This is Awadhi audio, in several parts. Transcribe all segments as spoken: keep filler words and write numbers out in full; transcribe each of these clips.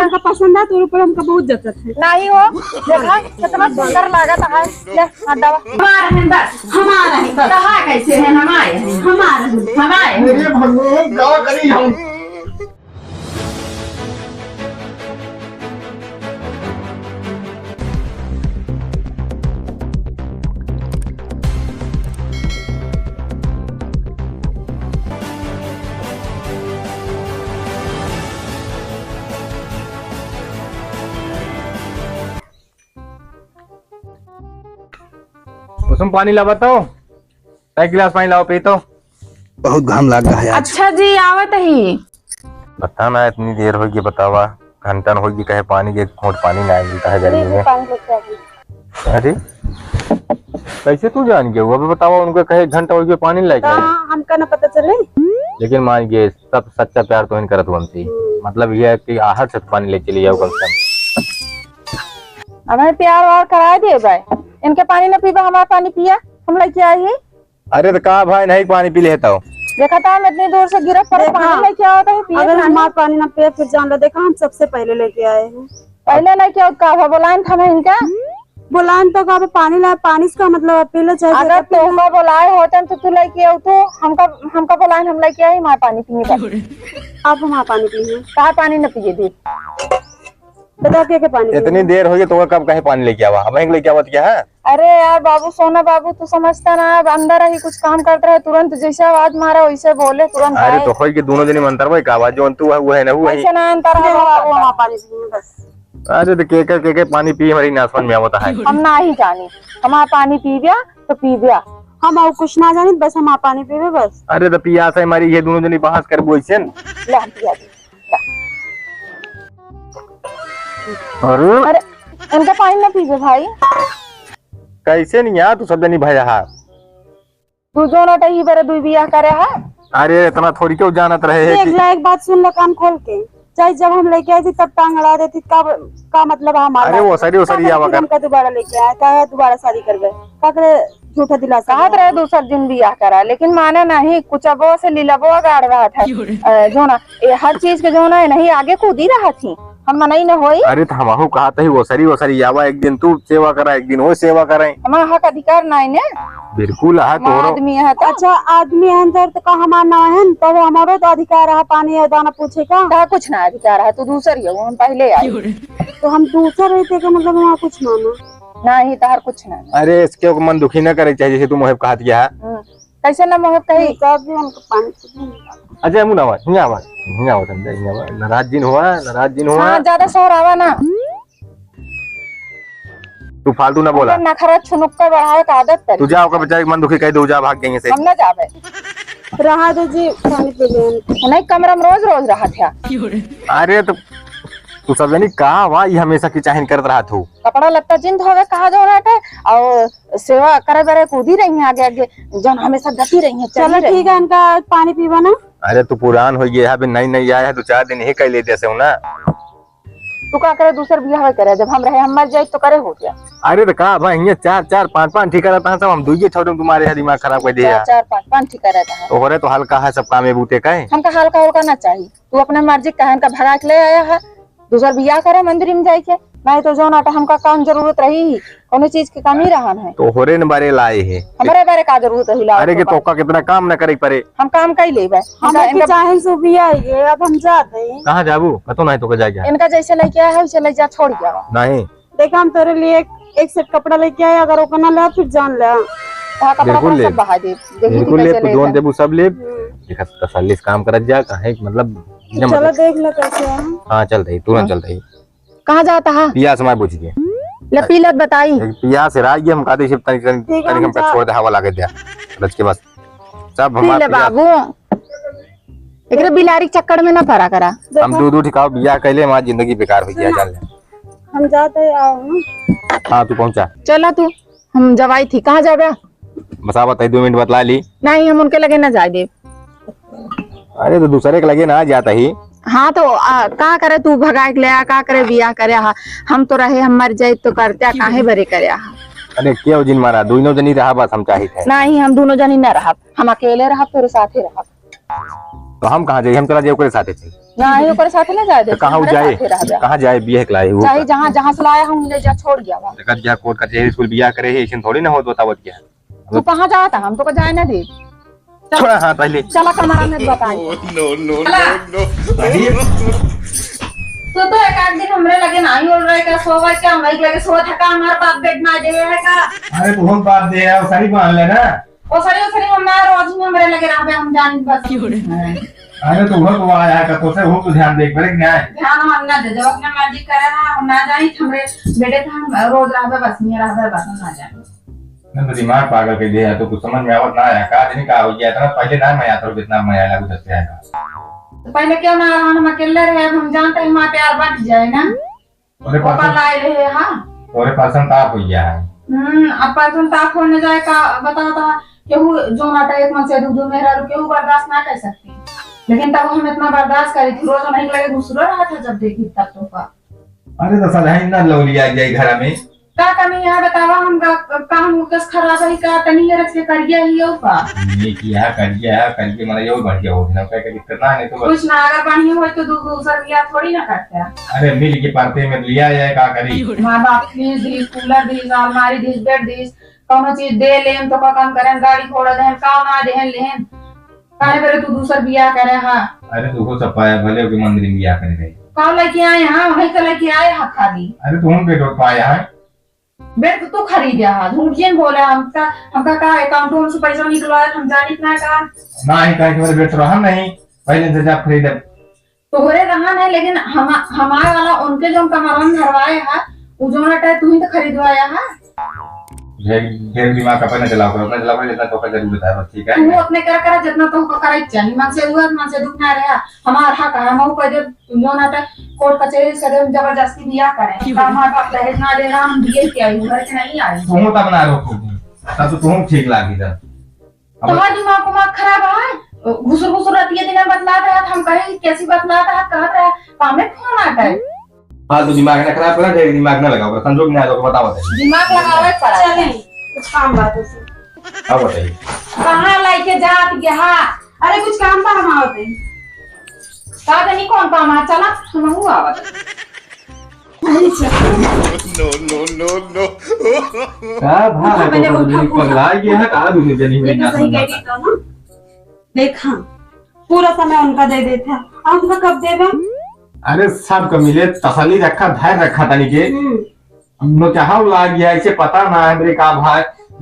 का पसंद है, तोरे ऊपर हमका बहुत जचत है। नहीं हो, देखा कितना सुंदर लागत है। ले, हाथ दबा। हमारा है बस, हमारा है बस। कहा कैसे है, हमारे हैं। हमारा है। हमारे हैं। अरे भगवान, का करी हम? कुसुम, पानी लावा तो। एक गिलास पानी लाओ, पी तो। बहुत घाम लाग रहा है आज। अच्छा जी, आवत ही। पता ना, इतनी देर होगी, बतावा, घंटन होगी, कहे पानी के, एक घूंट पानी ना मिलता है गर्मी में। पानी लेके आ गई। अरे, कैसे तू जान गया? अबे बतावा, उनका कहे एक घंटा होगी, पानी लेके आ गई। हाँ, हमका ना पता चले। लेकिन मान गए, सब सच्चा प्यार तो इन करत हो हमसे। हम्म। मतलब ये है कि आहट से पानी ले चली जाओ कम से कम। हमें प्यार व्यार कराए दे भाई, इनके पानी ना पीबा, हमारा पानी पिया, हम लेके आई ही। अरे तो का भाई, नहीं पानी पी लेता हो? देखा था, हम इतनी दूर से गिरत पर देखा, पानी लेके आवत है, पिए अगर खाने। हमार पानी ना पिए, फिर जान लो, देखा, हम सबसे पहले लेके आए हैं। पहले लेके आवत का हुआ, बोलाइन था मैं इनका। बोलाइन तो का, पानी ला, पानी से का मतलब है, पी ले, चाहे अगर जेका पी ले। तोहका बोलाए होतन तो तू लेके आऊ, तू हमका, हमका बोलाइन, हम लेके आई, हमार पानी पिए बा। आप हमार पानी पिए। का पानी न पिए दे? बताओ, के, के पानी इतनी पिए? देर हो गई, तो कब कहे पानी लेके आवा? अब लेके आवत क्या है? अरे यार बाबू, सोना बाबू, तू समझता ना, अब अंदर ही कुछ काम करत रहे, तुरंत जैसे आवाज मारा वैसे बोले, तुरंत अरे आए। तो होई कि दोनों जनी में अंतर भाई का आवाज, जो तू है वो है ना, वो है। ऐसे ना अंतर है देखो, बाबू, वो हमारा पानी पिए बस। अरे तो के, के, के, के पानी पी, हमारी ना समझ में आवता है। हम ना ही जानी, हमारा पानी पीब्या तो पीब्या। हम और कुछ ना जानी, बस हमारा पानी पीबे बस। अरे तो पियास है हमारी, ये दोनों जनी बहस कर बोइसन। ले हम पिया दी। अरे अरे, इनका पानी ना पीबे भाई। कैसे नहीं यार, तू सब जनी भया हा। तू जो ना टही बरे दुई बियाह करे हा। अरे इतना थोड़ी क्यों जानत रहे है देख कि ले, एक बात सुन ले कान खोल के, चाहे जब हम लेके आई थी तब टांग अड़ा देती, का, का मतलब है हमारा? अरे वो सरी, वो सरी का आवा फिर कर। हमका दोबारा लेके आया, का है दोबारा शादी करबे? का करे झूठा दिलासा कहत दिया? रहे दूसर दिन बियाह करा, लेकिन माने नहीं, कुछ अब से लीलबो गाड़ रहा था। अ, जो ना, ए, हर चीज के जो ना, नहीं आगे कूदी रहा थी, हम मनई न होई। अरे तो हमहू कहत ही, वो सरी, वो सरी आवा, एक दिन तू सेवा करा, एक दिन वो सेवा करे। हमारा हक अधिकार नहीं ने। बिल्कुल है, हम तोरो आदमी है तो। अच्छा, आदमी है अंदर तो का हमार ना है, तो हमारो तो अधिकार है पानी और दाना पूछे का। का कुछ ना अधिकार है, तू दूसर ही हो, हम पहले आए। तो हम दूसर रहते का मतलब वहाँ कुछ माना। नहीं, तहार कुछ ना। अरे, इसके ओकर मन दुखी ना करे के चाहिए, जैसे तू मोहे कहत गया है। हम्म। कैसे ना मोहे कही? तू कब भी हमको पानी पीने अच्छा, मुना आवा, हियाँ आवा, हियाँ आवा, समझा, हियाँ आवा। नाराज जिन हुआ, नाराज जिन हुआ। हाँ, ज्यादा शोर आवा ना। तू फालतू ना बोला। नखरा छुनुक्का बढ़ावे का आदत पड़ी। तू जा, ओकर बेचारे के मन दुखी कह दे, जा भाग जाएंगे से। हम ना जावे। रहा दे जी, पानी पी लें। नहीं, कमरा में रोज रोज रहा था। अरे तो तू सब जनी का वा, ये हमेशा की चाहिन करत रहा तू। कपड़ा लत्ता जिन धोवे कहा जो रहते, और सेवा करे बरे कूदी रही है आगे आगे, जौन हमेशा डटी रही है, चली चलो रही ठीक है, है। इनका पानी पीवा ना। अरे तू पुरान हो गया है, अभी नई नई आया है, दो चार दिन ही कह लेते से ना। तू का करे दूसर बियाह करे, जब हम रहे हम मर जाए तो करे हो गया। अरे तो का भाई, ये चार चार पाँच पाँच ठीक रहता है सब, हम दुइये छोड़े तुम्हारे यहाँ दिमाग खराब कर दिया। चार चार पाँच पाँच ठीक रहता है। तोहरे तो हल्का है सब काम, ये बूते का है। हमका हल्का हल्का ना चाहिए, तू अपने मर्जी कहन का भगा के ले आया है। दूसर बियाह करे मंदिर में जाइके, नहीं तो जौन आटा हमका काम जरूरत रही, कोनो चीज के कमी रहन है। तोहरे न बारे लाए है। हमरे बारे का जरूरत रही लाए अरे के तोका। तोका कितना काम न करे पड़े। हम काम कई लेबे। हमरे इनका, के इनका चाहे सो बियाह है, अब हम जाते हैं। कहाँ जाबू? कतो नहीं तोके जाए के है। इनका जैसे लेके आया है, वैसे ले जा, छोड़ गया। नहीं। देखा, हम तोरे लिए एक, एक सेट कपड़ा लेके आए, अगर ओका ना ले, फिर जान ले। हाँ, कपड़ा बिल्कुल वपड़ा ले। सब बहा दे। देखी बिल्कुल ले, कैसे तू लेता जौन है। देबू सब ले। हम्म। देखा, तसल्ली से काम करत जा, काहे, मतलब, ये चलो मतलब देख लो कैसे है। हाँ, चल रही, तुरंत हाँ। चल रही। कहाँ जाता है? पियास मार बुझ गए। ले पी ले बताई। एक पियास से राज गए, हम कहते सिर्फ तनिक, तनिक, ठीक है, तनिक हम हमका जा। छोड़ दे, हवा लागे दे। रच के बस। सब पी हमार ले पियास। बाबू। एकरे बिलारी के चक्कर में ना पड़ा करा। हम देखो। दू दू ठिकाव बियाह कैले, हमार जिंदगी बेकार हो गया, सुना। जान ले। हम जाते हैं, आओ ना। हाँ, तू पहुँचा। चला तू। हम जवाई थी, कहाँ जाबे? बस आवत है, दो मिनट बतला ली। नहीं, हम उनके लगे ना जाए देब। अरे, तो दूसरे के लगे ना जाता ही। हाँ, तो, आ, का करे तू भगाए के ले आ, का करे बियाह करे हा? हम तो रहे, हम मर जाए तो करते आ, काहे बरे करे हा? अरे, क्यों जिन मारा, दोनों जनी रहा बस हम चाहित है। नहीं, हम दोनों जनी ना रहब, हम अकेले रहब, तोरे साथे रहब। तो हम कहाँ जाई? हम चला जाई ओकरे साथे चल। ना, ये ओकरे साथे ना जाए तो देते, कहाँ उ हमरे जाए? साथे रह जा। कहाँ जाए बियाह के लाए? वो चाहे का? जहाँ, जहाँ से लाया हम ले जा, छोड़ गया वहाँ। देखत गया कोर्ट कचहरी स्कूल बियाह करे है, ऐसे थोड़ी ना होत, बतावत गया। तू कहाँ जाता? हम तो को जाए ना दे। चल। छोड़ा हाथ पहले। चला कमरा में बताई। No, no, no, no। तू तो एक आध दिन हमरे लगे नाही बोल रहे का, सोवा क्या हमरे लगे सोवा था का, हमार बाप बेड ना दे है का? अरे तो हम बाप दे है, सारी बांध ले ना। ओ सरी, ओ सरी, हम ना रोज ही हमरे लगे रहबे, हम जान बस। अरे तो वो तो आया का, तो से वो तो ध्यान दे पड़े कि नहीं? ध्यान हम ना दे, जब अपने मर्जी करे ना, हम ना जानी, हमरे बेटे थे, हम रोज रहबे बस, नहीं रहबे बस, हम ना जानी। ना तो दिमाग पागल कर दिया, तो कुछ समझ में आवत ना आया, का दिन का हो गया, इतना पहले ना मैं आता हूँ, जितना मैं आया, उधर से आया। तो पहले क्यों ना रहा, हम अकेले रहे, अब हम जानते हैं, हमारा प्यार बंट जाए ना। तोरे पास ऊपर लाए रहे, हाँ। तोरे पास ताप हो गया है। हम्म, अब पास ताप होने जाए का, बताओ तो, केहू जो नाटा एक मन से दू दू मेहरारू केहू बर्दाश्त ना कर सकती, लेकिन तब हम इतना बर्दाश्त करी थी, रोज नहीं लगे घुसरो रहा था जब देखी तब तो का। अरे तो सदाई ना लौलिया जाए घर में। का कमी है बतावा, हम का, का हम कस खराब है का, तनी ये रच के करिया ही हो का। नहीं किया, करिया, करिए मारा यो बढ़िया हो ना, कह के दिक्कत ना है, नहीं तो बस। कुछ ना, अगर बढ़िया हो तो दू, दूसर बियाह थोड़ी ना करते हैं। अरे मिल के परते में लिया जाए, का करी? माँ बाप फ्रिज दीस, कूलर दीस, अलमारी दीस, बेड दीस, कौनो चीज दे लेन तो का काम करें, गाड़ी घोड़ा देन, का ना देन लेन, काहे बेरे तू दूसर बियाह करे हा? अरे तू हो सब पाया, भले ओके मंदिर में बियाह करे रहे। का लेके आए हा? वही तो लेके आए हा खाली। अरे तू हम बेड पाया है। बेड तो तू खरीदे हा, झूठ जिन बोले, हमका, हमका का अकाउंट से पैसा निकलवाए, हम जानित ना का? ना ही कहे कि मेरे बेड तो रहा नहीं, पहले से जब खरीदे। तोहरे रहा नहीं, लेकिन हम, हमारे वाला उनके जो कमरवन धरवाए हा, उ जो ना तू ही तो खरीदवाया हा। ढेर, ढेर दिमाग अपने चलाओ करो, अपने चलाओ करो, जितना तोहका जरूरत है, बस ठीक है। तू अपने कर, कर, जितना तोहका करे के चाहिए, मन से दुख, मन से दुख ना रहा, हमार हक है, हम ऊ कह दे, जो ना तो कोर्ट कचहरी से दे, जबरदस्ती बियाह करें। क्यों? तो हमारे पास दहेज ना दे रहा, हम बियाह के आई, घर के नहीं आई। तू तब ना रोको, तब तो तू ठीक लागी तब। अब तोहार दिमाग उमाग खराब है? घुसुर घुसुर रतिया दिन में बतलात रहत, हम कहे कैसी बतलात रहत, कहत रहत, कामे फोन आ गए। फालतू दिमाग ना खराब करा, ढेर दिमाग ना लगाओ, संजोग ना आए तो बताओ, बताइए। दिमाग लगावे के पड़ा। चले, कुछ काम बात है। अब बताइए। कहाँ लेके जात गया? अरे कुछ काम बा, हम आवत है। का जानी कौन काम है, चला, हम हूँ आवत है। No, no, no, no। का भा है, पगला गया है, का दुनो जनी में ये तो सही कह रही तो ना। देखा, पूरा समय उनका दे देता, हमका कब देबा? अरे, सबका मिले, तसल्ली रखा, धैर्य रखा तनी के। हम्म। नोचहा लाग गया, इसे पता ना है मेरे का भाई,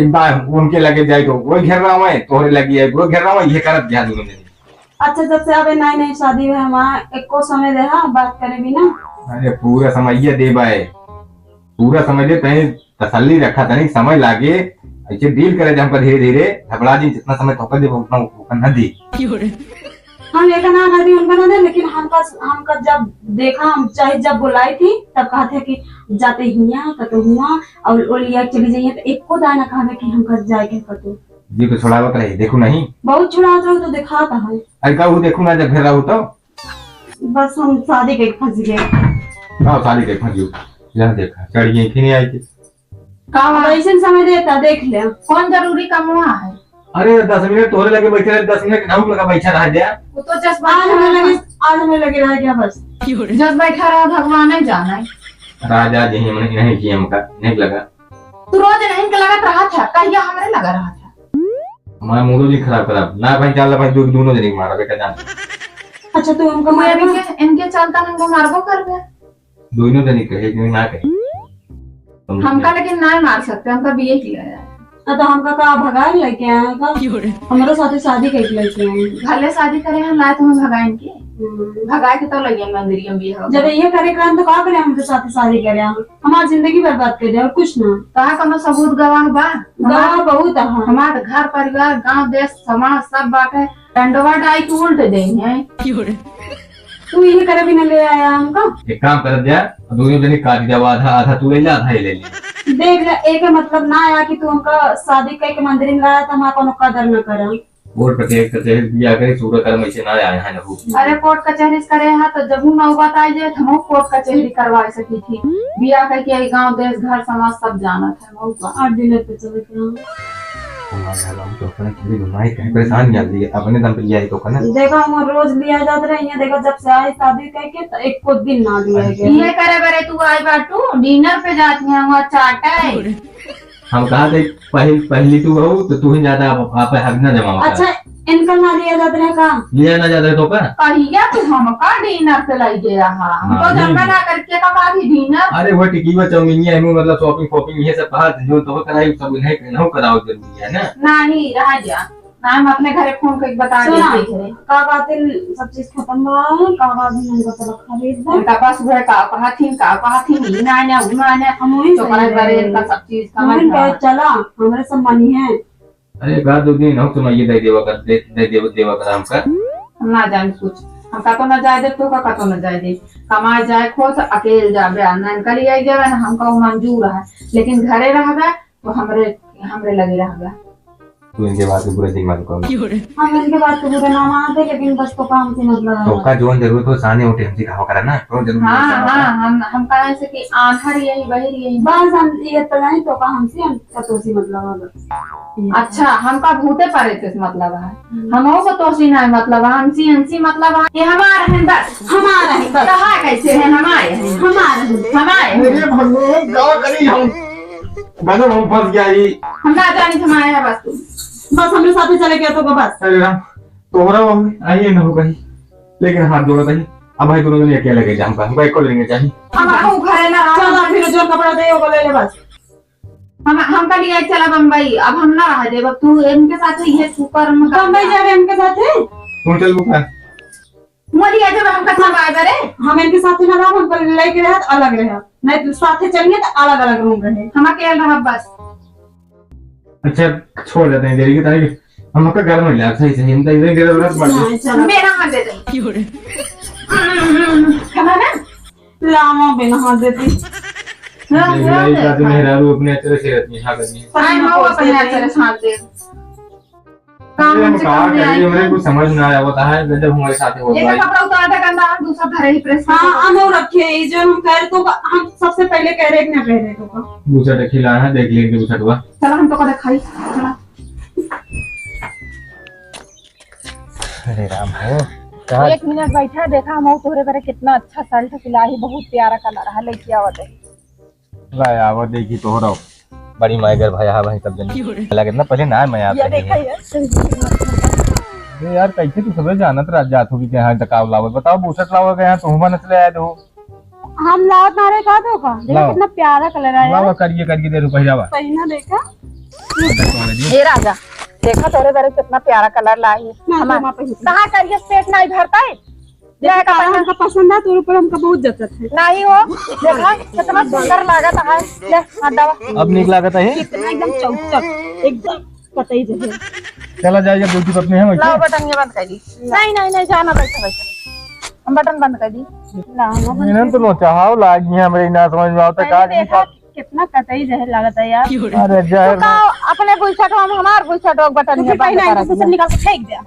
एक बार उनके लगे जाए तो वो घेर रहा है, तोहरे लगे जाए वो घेर रहा है, ये करत गया दुनो जनी। अच्छा, जब से अबे नई नई शादी हुई, हमार एको समय देहा बात करे बिना। अरे, पूरा समय ये देबा है, पूरा समय दे, तनी तसल्ली रखा, तनी समय लागे, ऐसे डील करे दे हमका धीरे धीरे, घबरा जी, जितना समय तोहका देबा उतना ओका ना दी। हम एका ना, ना दी, उनका ना दे, लेकिन हमका, हमका जब देखा, हम चाहे जब बुलाई थी, तब कहा थे कि जाते हिया, कतो हुआ, और ओलिया चली जाइए, तो एको दाना कहा कि हमका जाए के कतो। जी को छुड़ावत रही, देखू नहीं। बहुत छुड़ावत रहो तो दिखाता है। अरे का वो देखू ना जब घर रहू तो। बस हम शादी के फंस गए। हाँ, शादी के फंस गए। यहाँ देखा, चढ़ गई, फिर नहीं आई थी। का अब हुआ? ऐसन समय देता, देख ले। कौन जरूरी काम हुआ है? अरे, दस मिनट तोहरे लगे बैठे रहे, दस मिनट नाम लगा बैठा रह गया। वो तो जज्बा आज हमें लगे, आज हमें लगे रह गया बस। जज्बा बैठा रहा, भगवान नहीं जाना है। राजा जी, हमने नहीं किया, हमका नहीं लगा। तू रोज नहीं के लगत रहा था, कहिया हमरे लगा रहा था। हमारा मूडो जी खराब, खराब। ना भाई, चल भाई, दू-, दोनों जने मारा बेटा जान। अच्छा, तू हमको तू मारबा? इनके, इनके चलता हमको मारबो करबे। दोनों जने कहे कि ना कहे। तुम हमका लेकिन ना मार सकते, हमका बिये किया है। हाँ, तो हमका का भगाए लेके आए का? क्यों रे? हमरो साथे शादी करके लेके आए। भले शादी करे हम, लाए तुम्हें भगाएं के। हम्म। भगाए के तो लगे मंदिर में बिये हो। जब ये करे काम तो का करे हमरे साथे शादी करे हम? हमार जिंदगी बर्बाद कर दे और कुछ ना। कहा कोनो सबूत गवाह बा? गवाह बहुत है। हमार घर परिवार, गांव, देश, समाज सब बाटे। डंडवा डाई के उल्ट देई हैं। तू इहे करे बिना ले आया हमका? एक काम करत जा, दोनों जने काट दे, आधा, आधा तू ले ले, आधा ये ले ले। देख ले, एक मतलब ना आया कि तू हमका शादी करके मंदिर में लाया, तो हमारा कोनो कदर न करे। कोर्ट कचहरी, कचहरी बिया करे, सूरत कर्म ऐसे ना आए हैं ना हो। अरे कोर्ट कचहरी से करे हैं तो जब नौबत आ जाए तो हम कोर्ट कचहरी करवा सकी थी। बिया करके आई गांव देश घर समाज सब जानत है मौका। आठ दिन पे चले के हम। हमारे यार, हम तो अपने लिए घुमाए, कहीं परेशान कर दिए, अपने दम पे लिया है तो का ना। देखा, हम रोज लिया जात रहे हैं, देखा, जब से आई शादी करके, तो एको दिन ना लिया गया। ये करे बरे तू आई बाटू, dinner पे जाती है, वहाँ चाटा है। हम कहा थे, पहल-, पहली तू हो, तो तू ही ज्यादा आप, आप हक ना जमावा कर। अच्छा, इनका ना लिया जात रहे का? लिया ना जात रहे तो का? कहिया तू हमका dinner पे लाई गया हा? हम हाँ, तो नहीं। जमा ना करके कमा भी dinner। अरे, वो टिकी, वो चाउमीन, ये, मतलब, shopping, fopping, ये सब कहा, जो तो कराई, सब इन्हें, इन्हों कराओ जरूरी है ना। नहीं, रह जा। ना, हम अपने घरे phone करके बता सुना, देते हैं। का बात है, सब चीज खत्म बा, का बात है, हमको तो खरीद दे। उनका बस वो है, का कहा थी, का कहा थी, ई ना आने, ऊ ना आने। हम वही तो करे बरे, इनका सब चीज समझ हमन में कहे, चला, हमरे सब मानी है। अरे, एक आध दो दिन हम समय ये दे देवा कर, दे, दे देवा, देवा कर हमका। हम ना जाने कुछ, हम का तो ना जाए दे, तो का, का तो ना जाए दे। कमाए जाए खो तो अकेल जाबे, आ ना इनका लिए जाबे, ना हमका वो मंजूर है, लेकिन घरे रहबे तो हमरे, हमरे लगे रहबे। तू इनके बात के बुरा दिन मत कहो। हम इनके बात के बुरा ना मानते, लेकिन बस तो काम से मतलब है। तो का जोन जरूरत हो, साने उठे हमसे कहा करा ना, तो जरूरत हाँ, है। हाँ, हम, हम कहा ऐसे कि आन्हर यही, बहिर यही। बस हम ये तो नहीं तो का हमसे, हम का तो से मतलब है बस। अच्छा, हमका भूते परेत से मतलब है। हम्म। हमहू को तोसी ना मतलब है, हमसी हमसी मतलब है। ये हमार है बस। हमार है बस। कहा कैसे है, हमार है। हमार है। हमार है। अरे भगवान, का करी हम? गजब हम फंस गया ई। हम ना जानी हमार है बस तू। बस हमरे साथे चले गया तो बस। अरे राम, तोहरा हो, आइए ना हो कहीं। लेकिन हाथ जोड़ा कहीं। अब भाई दोनों जने अकेले गए जा, हमका, हमका एको लेंगे चाहिए। अब हम घर ना चलो फिर जो कपड़ा दे, वो ले ले बस। हम, हमका लिए चला बम्बई, अब हम ना रह देब, अब तू इनके साथ ही है, तू कर, हम बम्बई जाबे इनके साथ है? तू चल बुका। मोदी आ जाबे, हमका सब आ रे। हम इनके साथ ही ना रहब, हमको लेके रहे तो अलग रहे, नहीं तो साथ ही चलिए तो अलग अलग room रहे। हम अकेले रहब बस। अच्छा, छोड़ देते हैं, जल्दी ताकि हमका घर में ले, सही सही, हम तो इधर गिरे रहे, बस। नहीं, चलो। मेरा हाथ दे दे। खाना ना? लावा बिना हाथ देती। हाँ, देख हाँ, लाई, हाँ। का तो मेहरारू अपने अचरे से रहती है, हाँ, करनी है। आए, हम अपने अचरे से हाथ दे। काम अरे, हम से का काम नहीं करिए, आए। हमरे कुछ समझ ना आवत है, गजब हमारे साथ हो ये भाई। तो कपड़ा उतार दे, गंदा, हम दूसरा धरे ही press हाँ, करके। हम वो रखे, ये जो हम कह रहे तो हम सबसे पहले कह रहे कि ना कह रहे तो का। दूसरा रखी ला है, देख लेंगे दूसरा तो। चला, हम तो को दिखाई, चला। अरे राम हो, का? एक मिनट बैठा, देखा हम तोहरे बरे कितना अच्छा shirt सिला ही, बहुत प्यारा colour है, लेके आवत है। ला आवा देखी तोहरा। बड़ी मायगर भया है भाई सब जन। लगे ना पहले ना मैं ये आता देखा ही। यार। ये यार कैसे तू सबे जानत रह जात होगी कि यहाँ टकाव लावत। बताओ बुशर्ट लावा गया तो हुमा नचले आए दो। हम लावत ना रहे का तो का? देखो लाओ। कितना प्यारा colour आया। लावा करिए करिए दे रुपया बा। सही ना देखा? ये राजा, देखा तोरे बरे कितना प्यारा colour लाई। ना, हमार तो हमार पहन के। कहाँ करिए पेट नहीं भरता है? देखा, काला हमका पसंद है, तोरे ऊपर हमका बहुत जचत है। नहीं हो, देखा, कितना सुंदर लागत है। ले, हाथ दबा। अब नीक लागत है? कितना एकदम चौचक, एकदम कतई जैसे। चला जाए, जब beauty पत्नी है, वैसे। लाओ, बटन ये बंद कर दी। नहीं, नहीं, नहीं, जाना, बैठो, बैठो। हम बटन बंद कर दी। ना, ना, बंद इन्हें कर तो दी। लो चाहो, लाग गई हमरे, ना समझ में आवता, पहले का देखा, कितना कतई जहर लागत है यार। अरे जहर तो का ना। अपने बुइसटवा में हमार बुइसटवा के बटन तो ये फिर बंद पहले कर इनको दिया। निकाल के फेंक दिया।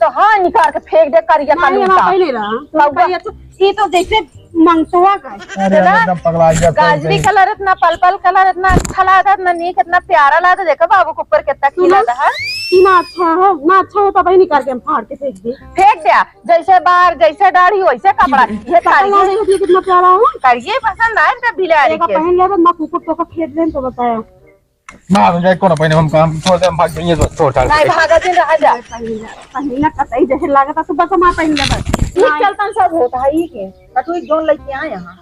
तो हाँ, निकाल के फेंक दे, करिया नहीं, कलूटा। हमारा पहले रहा। तो कौवा। करिया तो, ये तो जैसे मंगतवा का है। अरे, है ना? एकदम पगला गया, फेंक गाजरी दे। Colour इतना, purple colour इतना अच्छा लागत है, इतना नीक, इतना प्यारा लागत है। देखो बाबू के ऊपर कितना सुनो, खिला है। ई ना अच्छा हो, ना अच्छा हो तो भाई निकाल के हम फाड़ के फेंक दे। फेंक दिया। जैसे बार, जैसे दाढ़ी, वैसे कपड़ा। ये पता साड़ी ना है। देखिए कितना प्यारा है। करिए पसंद आए तो बिलारी एक के। पहन लेबे, ना कुकुर तो का फेंक देन तो बताया। ना, हम जाए, कोनो पहने, हम काम छोड़ दे, हम भाग जाएंगे, छोड़, छोड़। नहीं, भागा दिन रहा जा। पहन ले, पहन ले, कतई जहर लागत है, तू बस हमार पहन ले बस। ई चलतन सब होता है, ई के? कटुई जोन लेके आए यहाँ।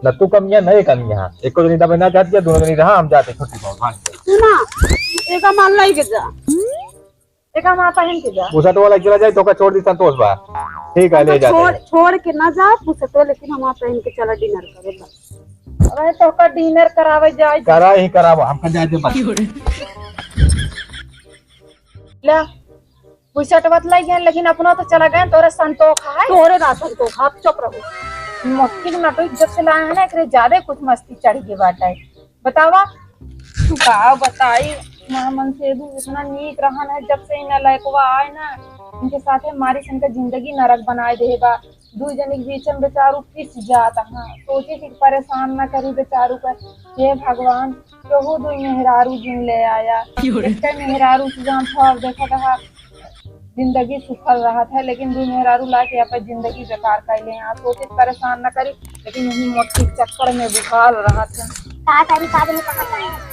लत्तू कम यहाँ, नहीं कम यहाँ। एको जनी दबे ना जात, दोनों जनी रहा, हम जाते, छुट्टी पाओ, भाग। सुना, एक माल लाई के जा। देखा, वहाँ पहन के जा। बुशर्ट वाला चला जाए, तो का छोड़ दी, संतोष बा। ठीक है, ले जाते छोड़, हैं। छोड़ के ना जा बुशर्ट वाला, लेकिन हम वहाँ पहन के चला dinner करे बस। अरे, तो का dinner करावे जाए। करा ही करावा, हमका जाए दे बस। ले, बुशर्ट बतलाई गए, लेकिन अपना तो चला गए, तोरे संतोष है। तोरे ना संतोष, आप चुप रहो। मक्खी के नटोई जब से लाए हैं ना, एकरे ज्यादा कुछ मस्ती चढ़ गई बाटे। बतावा, तू का बताई, माँ मनसेधु इतना नीक रहन है, जब से इ नलयकवा आए ना, इनके साथे मारी से इनका जिंदगी नरक बनाए दे बा। दुइ जने के बीच में बेचारू पिस जात हा। सोचे कि परेशान न करी बेचारू का। हे भगवान, केहू दुइ मेहरारू जिन ले आया। एक मेहरारू से जान थोड़ा देखत हा, जिंदगी सुफल रहत है, लेकिन दुइ मेहरारू ला के अपन जिंदगी बेकार कर ले। आ सोचे परेशान न करी, लेकिन वही मोटकी चक्कर में बुझाल रहत है। का करी, का जाने कहाँ जाए।